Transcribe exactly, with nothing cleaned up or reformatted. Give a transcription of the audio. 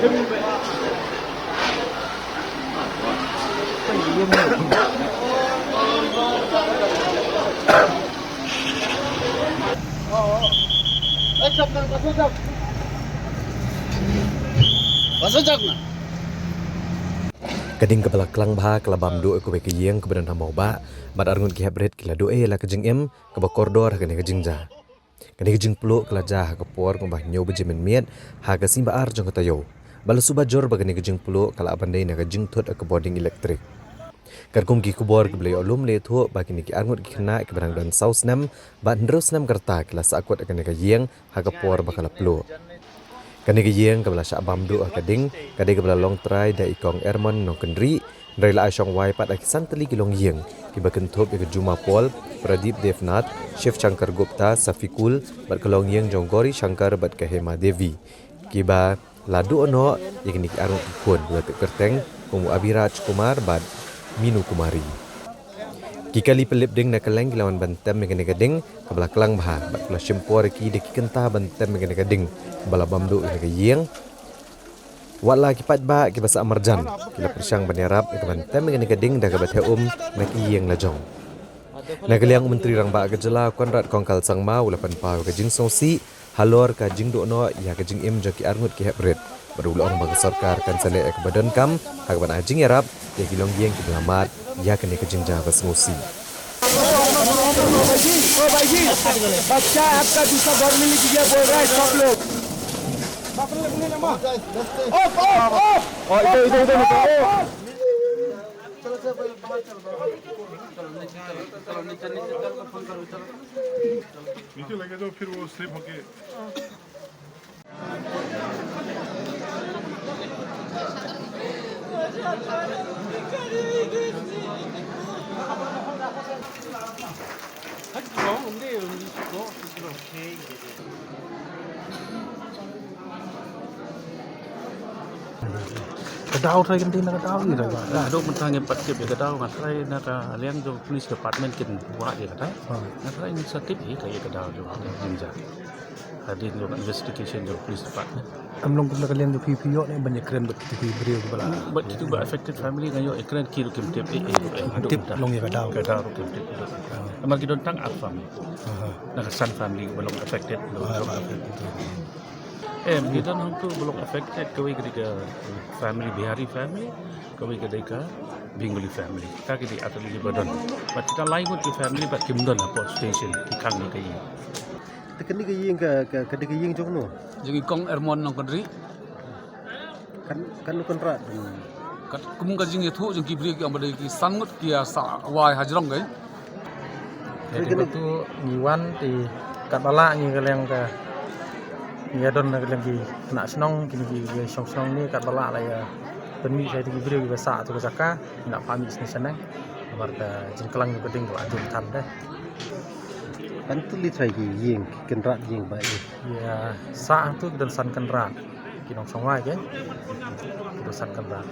Ka ding kaba la klang bha ka la bam duh ïa kawei ka ïing kaba don ha Mawbah, bad arngut ki heprit ki la duh ei ïa la ka jingim kaba kordor ha kane ka jingjia. Kane ka jingpluh ka la jia ha ka por kumba hynñiew baje mynmiet ha ka sngi ba ar jong ka taïew. Bad la shu ba jur ba kane ka jingpluh ka la ban dei na ka jingthut ha ka bording elektrik. Katkum ki khubor kiba la ïoh lum la ïathuh ba kine ki arngut ki khynnah kiba dang don saw snem bad hynriew snem ka rta ki la sahkut ha kane ka ïing ha ka por ba ka la pluh. Kane ka ïing kaba la shah bam duh ha ka ding ka dei kaba la long trai da i Kong Ermon Nongkynrih, hynrei la ai shong wai pat ha ki san tylli ki longïing kiba kynthup ïa ka Juma Paul, Pradip Devnath, Shiv Shankar Gupta, Safikul, bad ka longïing jong Gauri Shankar bad ka Hema Devi, kiba la duh noh ïa kine ki arngut ki khun kiba tip kyrteng kum u Abhiraj Kumar bad Minu Kumari. Ki kali pynlip ding na kylleng ki la wan ban tem ïa kane ka ding kaba la klang bha bad ka la shim por ïa ki da ki kynta ban tem ïa kane ka ding ba la bam duh ïa kane ka ïing. Wat la ki paidbah kiba sah marjan ki la pyrshang ban ïarap ïa ka ban tem ïa kane ka ding da kaba theh um na ki ïing la jong. Na ka liang u Myntri Rangbah ka jylla Conrad Kongkal Sangma u la pynpaw ïa ka jingsngewsih halor ka jingduh noh ïa ka jingim jong ki arngut ki heprit. Bad u la ong ba ka sorkar kan sa leh ïa kaba donkam ha kaban ai jingïarap ïa ki longïing kiba la mad ïa kane ka jingjia ba sngewsih. बच्चा आपका दूसरा घर में लेके गया बोल रहा है सब लोग। नीचे लेके जाओ, फिर वो सेफ होके। Ka daw trai kan tin na ka daw ni da ba. Ka dok mentang yang pat kep ka daw, nga trai na ka liang jong police department kin buat ïa ka daw. Nga trai ni sa tip ïa ka, ïa ka daw jong ka jingjia. Hadien jong investigation jong police department. Kam long kum na ka liang jong phi phi ïoh ne ban ïakren bad kito ki briew ba la. Bad kito ba affected family nga ïoh ïakren ki ruh kim tip eh eh. Tip long ïa ka daw. Ka daw ruh kim tip. Namar ki don tang ar family. Na ka san family ba long affected. Em, ki don hangtu ba long affected, kawei ka dei ka family, Bihari family, kawei ka dei ka Bengali family. Ka ki dei ar tylli ba don. Bad kita lai ngut ki family bad kim don hapoh station, ki khang ïa ka ïing. Te kane ka ïing ka, ka, ka dei ka ïing jong no? Jong i Kong Ermon Nongkynrih. Kan, kan u Kynrad. Kat kum ka jingïathuh jong ki briew ki ong ba dei ki san ngut ki ïa sah wai hajrong kai. Te kane tu ngi wan te katba lah ngi ka liang ka ngi ïa don ka liang ki khynnah shnong kine ki, ki shong shnong ne katba lah la ïa pynmih sa ïa ki briew kiba sah tu ka jaka ngi la phah mih sngewsyneng. Namar ka jingklang ka ding ka la jur than de. Kan tylli trai ki ïing ki Kynrad ïing ba ïa. Ïa sah tu ki don san Kynrad. Ki nongshong wai ke. Ki don san Kynrad.